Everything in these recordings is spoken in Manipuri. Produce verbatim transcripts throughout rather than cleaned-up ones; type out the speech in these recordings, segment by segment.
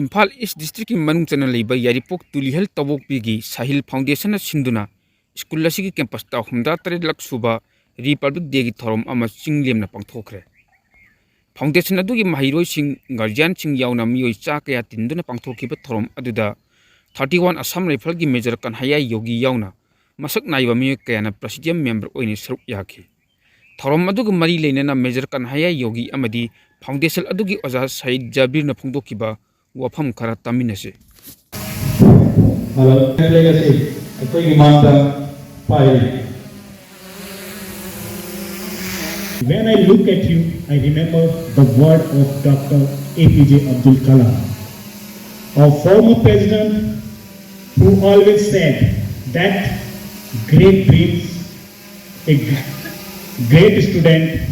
ꯏꯝꯐꯥꯜ ꯏꯁ ꯗꯤꯁꯇ꯭ꯔꯤꯛꯀꯤ ꯃꯅꯨꯡ ꯆꯟꯅ ꯂꯩꯕ ꯌꯥꯏꯔꯤꯄꯣꯛ ꯇꯨꯂꯤꯍꯜ ꯇꯧꯕꯣꯛꯄꯤꯒꯤ ꯁꯥꯍꯤꯜ ꯐꯥꯎꯟꯗꯦꯁꯟꯅ ꯁꯤꯟꯗꯨꯅ ꯁ꯭ꯀꯨꯜ ꯑꯁꯤꯒꯤ ꯀꯦꯝꯄꯁꯇ ꯍꯨꯝꯗ꯭ꯔꯥ ꯇꯔꯦꯠꯂꯛ ꯁꯨꯕ ꯔꯤꯄꯕ꯭ꯂꯤꯛ ꯗꯦꯒꯤ ꯊꯧꯔꯝ ꯑꯃ ꯆꯤꯡ ꯂꯦꯝꯅ ꯄꯥꯡꯊꯣꯛꯈ꯭ꯔꯦ꯫ ꯐꯥꯎꯟꯗꯦꯁꯟ ꯑꯗꯨꯒꯤ ꯃꯍꯩꯔꯣꯏꯁꯤꯡ, ꯒꯥꯔꯖꯤꯌꯥꯟꯁꯤꯡ ꯌꯥꯎꯅ ꯃꯤꯑꯣꯏ ꯆꯥ ꯀꯌꯥ ꯇꯤꯟꯗꯨꯅ ꯄꯥꯡꯊꯣꯛꯈꯤꯕ ꯊꯧꯔꯝ ꯑꯗꯨꯗ ꯊꯥꯔꯇꯤ ꯋꯥꯟ ꯑꯁꯥꯝ ꯔꯥꯏꯐꯜꯒꯤ ꯃꯦꯖꯔ ꯀꯟꯍꯌꯥ ꯌꯣꯒꯤ ꯌꯥꯎꯅ ꯃꯁꯛ ꯅꯥꯏꯕ ꯃꯤꯑꯣꯏ ꯀꯌꯥꯅ ꯄ꯭ꯔꯦꯁꯤꯗꯤꯌꯝ ꯃꯦꯝꯕꯔ ꯑꯣꯏꯅ ꯁꯔꯨꯛ ꯌꯥꯈꯤ꯫ ꯊꯧꯔꯝ ꯑꯗꯨꯒ ꯃꯔꯤ ꯂꯩꯅꯅ ꯃꯦꯖꯔ ꯀꯟꯍꯌꯥ ꯌꯣꯒꯤ ꯑꯃꯗꯤ ꯐꯥꯎꯟꯗꯦꯁꯟ ꯑꯗꯨꯒꯤ ꯑꯣꯖꯥ ꯁꯌꯤꯗ ꯖꯥꯕꯤꯔꯅ ꯐꯣꯡꯗꯣꯛꯈꯤꯕ ꯋꯥꯐꯝ ꯈꯔ ꯇꯥꯃꯤꯟꯅꯁꯤ꯫ ꯍꯜꯂꯣ, ꯂꯩꯔꯁꯤ ꯑꯩꯈꯣꯏꯒꯤ ꯃꯥꯡꯗ ꯄꯥꯏꯔꯤ꯫ When I look at you, I remember the word of Doctor A P J Abdul Kalam, our former president, who always said that great dreams, a great student,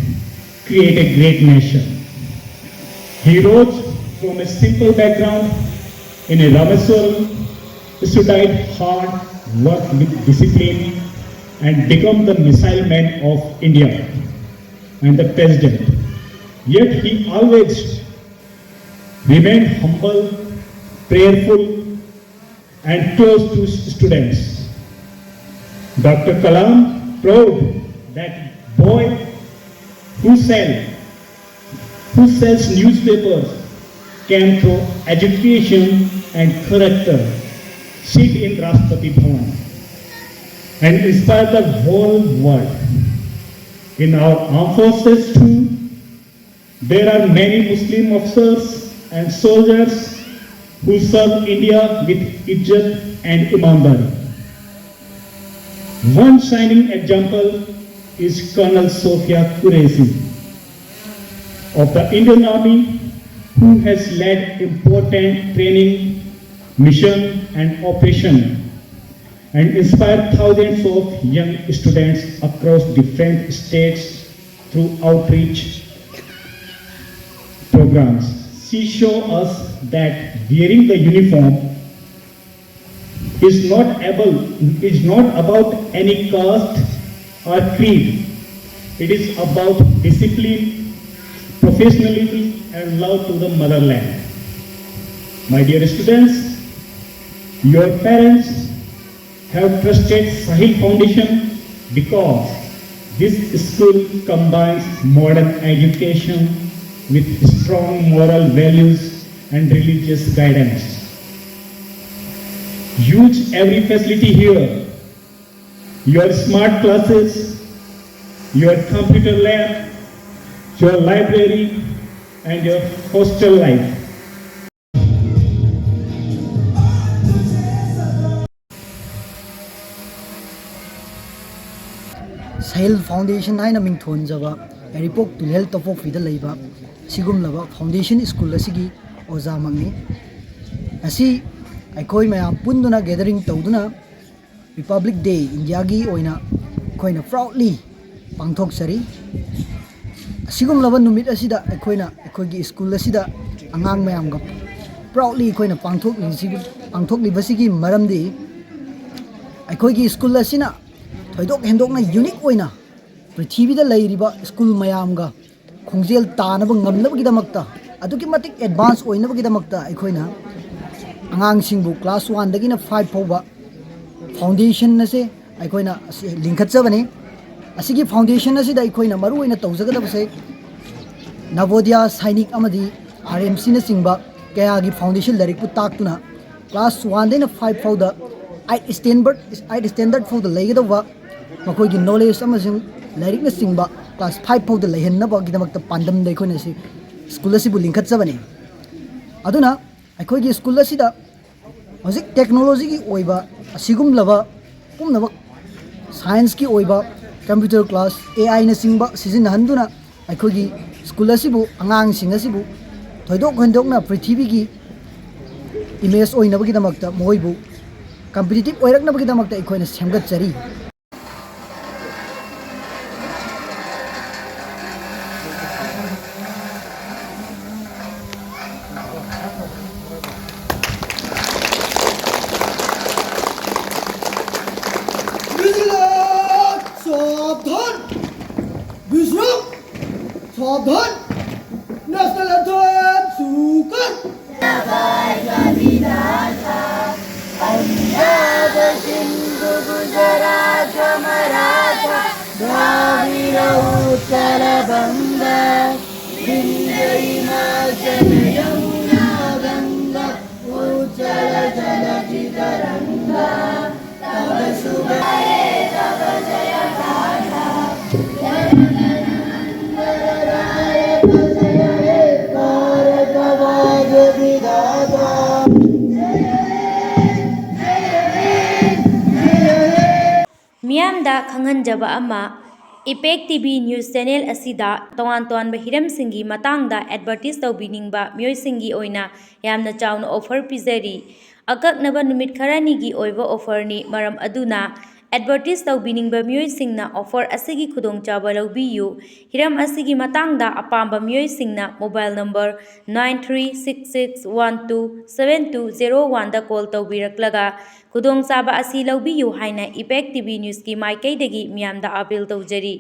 create a great nation. He rose from a simple background in a Rameswaram, studied hard, worked with discipline, and become the missile man of India and the president. Yet he always remained humble, prayerful, and close to students. Doctor Kalam proved that boy who sell who sells newspapers can through education and character sit in Rashtrapati Bhavan and inspire the whole world. In our armed forces too, there are many Muslim officers and soldiers who serve India with ijjat and imandari. One shining example is Colonel Sofia Qureshi of the Indian Army, who has led important training, mission, and operation and inspired thousands of young students across different states through outreach programs. She showed us that wearing the uniform is not able is not about any caste or creed. It is about discipline, professionalism, and love to the motherland. My dear students, your parents have trusted Sahil Foundation because this school combines modern education with strong moral values and religious guidance. Use every facility here, your smart classes, your computer lab, your library, and your hostel life. Sahil Foundation ꯍꯥꯏꯅ ꯃꯤꯡꯊꯣꯟꯖꯕ ꯌꯥꯏꯔꯤꯄꯣꯛ ꯇꯨꯂꯦꯜ ꯇꯣꯄꯣꯛꯄꯤꯗ ꯂꯩꯕ ꯁꯤꯒꯨꯝꯂꯕ foundation school ꯑꯁꯤꯒꯤ ꯑꯣꯖꯥꯃꯛꯅꯤ꯫ ꯉꯁꯤ ꯑꯩꯈꯣꯏ ꯃꯌꯥꯝ ꯄꯨꯟꯗꯨꯅ gathering ꯇꯧꯗꯨꯅ Republic Day ꯏꯟꯗꯤꯌꯥꯒꯤ ꯑꯣꯏꯅ ꯑꯩꯈꯣꯏꯅ proudly ꯄꯥꯡꯊꯣꯛꯆꯔꯤ꯫ ꯑꯁꯤꯒꯨꯝꯂꯕ ꯅꯨꯃꯤꯠ ꯑꯁꯤꯗ ꯑꯩꯈꯣꯏꯅ ꯑꯩꯈꯣꯏꯒꯤ school ꯑꯁꯤꯗ ꯑꯉꯥꯡ ꯃꯌꯥꯝꯒ proudly ꯑꯩꯈꯣꯏꯅ ꯄꯥꯡꯊꯣꯛꯂꯤꯁꯤꯒꯤ ꯄꯥꯡꯊꯣꯛꯂꯤꯕꯁꯤꯒꯤ ꯃꯔꯝꯗꯤ ꯑꯩꯈꯣꯏꯒꯤ school ꯑꯁꯤꯅ ꯊꯣꯏꯗꯣꯛ ꯍꯦꯟꯗꯣꯛꯅ unique ꯑꯣꯏꯅ ꯄ꯭ꯔꯤꯊꯤꯕꯤꯗ ꯂꯩꯔꯤꯕ school ꯃꯌꯥꯝꯒ ꯈꯣꯡꯖꯦꯜ ꯇꯥꯅꯕ ꯉꯝꯅꯕꯒꯤꯗꯃꯛꯇ, ꯑꯗꯨꯛꯀꯤ ꯃꯇꯤꯛ advance ꯑꯣꯏꯅꯕꯒꯤꯗꯃꯛꯇ ꯑꯩꯈꯣꯏꯅ ꯑꯉꯥꯡꯁꯤꯡꯕꯨ class one ꯗꯒꯤꯅ five ꯐꯥꯎꯕ foundation ꯑꯁꯦ ꯑꯩꯈꯣꯏꯅ ꯑꯁꯤ ꯂꯤꯡꯈꯠꯆꯕꯅꯤ꯫ ꯑꯁꯤꯒꯤ foundation ꯑꯁꯤꯗ ꯑꯩꯈꯣꯏꯅ ꯃꯔꯨꯑꯣꯏꯅ ꯇꯧꯖꯒꯗꯕꯁꯦ Navodaya Sainik ꯑꯃꯗꯤ R M C ꯅꯆꯤꯡꯕ ꯀꯌꯥꯒꯤ foundation ꯂꯥꯏꯔꯤꯛꯄꯨ ꯇꯥꯛꯇꯨꯅ class one ꯗꯩꯅ five ꯐꯥꯎꯗ eight standard eight standard ꯐꯥꯎꯗ ꯂꯩꯒꯗꯧꯕ ꯃꯈꯣꯏꯒꯤ knowledge ꯑꯃꯁꯨꯡ ꯂꯥꯏꯔꯤꯛꯅꯆꯤꯡꯕ class five ꯐꯥꯎꯗ ꯂꯩꯍꯟꯅꯕꯒꯤꯗꯃꯛꯇ ꯄꯥꯟꯗꯝꯗ ꯑꯩꯈꯣꯏꯅ ꯁꯤ school ꯑꯁꯤꯕꯨ ꯂꯤꯡꯈꯠꯆꯕꯅꯤ꯫ ꯑꯗꯨꯅ ꯑꯩꯈꯣꯏꯒꯤ school ꯑꯁꯤꯗ ꯍꯧꯖꯤꯛ technology ꯒꯤ ꯑꯣꯏꯕ ꯑꯁꯤꯒꯨꯝꯂꯕ ꯄꯨꯝꯅꯃꯛ science ꯀꯤ ꯑꯣꯏꯕ computer class, A I ꯅꯆꯤꯡꯕ ꯁꯤꯖꯤꯟꯅꯍꯟꯗꯨꯅ ꯑꯩꯈꯣꯏꯒꯤ school ꯑꯁꯤꯕꯨ, ꯑꯉꯥꯡꯁꯤꯡ ꯑꯁꯤꯕꯨ ꯊꯣꯏꯗꯣꯛ ꯍꯦꯟꯗꯣꯛꯅ ꯄ꯭ꯔꯤꯊꯤꯕꯤꯒꯤ image ꯑꯣꯏꯅꯕꯒꯤꯗꯃꯛꯇ, ꯃꯈꯣꯏꯕꯨ competitive ꯑꯣꯏꯔꯛꯅꯕꯒꯤꯗꯃꯛꯇ ꯑꯩꯈꯣꯏꯅ ꯁꯦꯝꯒꯠꯆꯔꯤ꯫ Vigilance! सावधान! विश्राम! सावधान! National anthem सुरू कर! ꯃꯤꯌꯥꯝꯗ ꯈꯪꯍꯟꯖꯕ ꯑꯃ, ꯏꯄꯦꯛ ꯇꯤ ꯚꯤ ꯅ꯭ꯌꯨꯁ ꯆꯦꯅꯦꯜ ꯑꯁꯤꯗ ꯇꯣꯉꯥꯟ ꯇꯣꯉꯥꯟꯕ ꯍꯤꯔꯝꯁꯤꯡꯒꯤ ꯃꯇꯥꯡꯗ ꯑꯦꯗꯚꯔꯇꯤꯁ ꯇꯧꯕꯤꯅꯤꯡꯕ ꯃꯤꯑꯣꯏꯁꯤꯡꯒꯤ ꯑꯣꯏꯅ ꯌꯥꯝꯅ ꯆꯥꯎꯅ ꯑꯣꯐꯔ ꯄꯤꯖꯔꯤ꯫ ꯑꯀꯛꯅꯕ ꯅꯨꯃꯤꯠ ꯈꯔꯅꯤꯒꯤ ꯑꯣꯏꯕ ꯑꯣꯐꯔꯅꯤ, ꯃꯔꯝ ꯑꯗꯨꯅ ꯑꯦꯗꯚꯔꯇꯤꯁ ꯇꯧꯕꯤꯅꯤꯡꯕ ꯃꯤꯑꯣꯏꯁꯤꯡꯅ ꯑꯣꯐꯔ ꯑꯁꯤꯒꯤ ꯈꯨꯗꯣꯡꯆꯥꯕ ꯂꯧꯕꯤꯌꯨ꯫ ꯍꯤꯔꯝ ꯑꯁꯤꯒꯤ ꯃꯇꯥꯡꯗ ꯑꯄꯥꯝꯕ ꯃꯤꯑꯣꯏꯁꯤꯡꯅ mobile number nine three six six one two seven two zero one ꯗ ꯀꯣꯜ ꯇꯧꯕꯤꯔꯛꯂꯒ ꯈꯨꯗꯣꯡꯆꯥꯕ ꯑꯁꯤ ꯂꯧꯕꯤꯌꯨ ꯍꯥꯏꯅ ꯏꯄꯦꯛ ꯇꯤ ꯚꯤ ꯅ꯭ꯌꯨꯁꯀꯤ ꯃꯥꯏꯀꯩꯗꯒꯤ ꯃꯤꯌꯥꯝꯗ ꯑꯥꯄꯤꯜ ꯇꯧꯖꯔꯤ꯫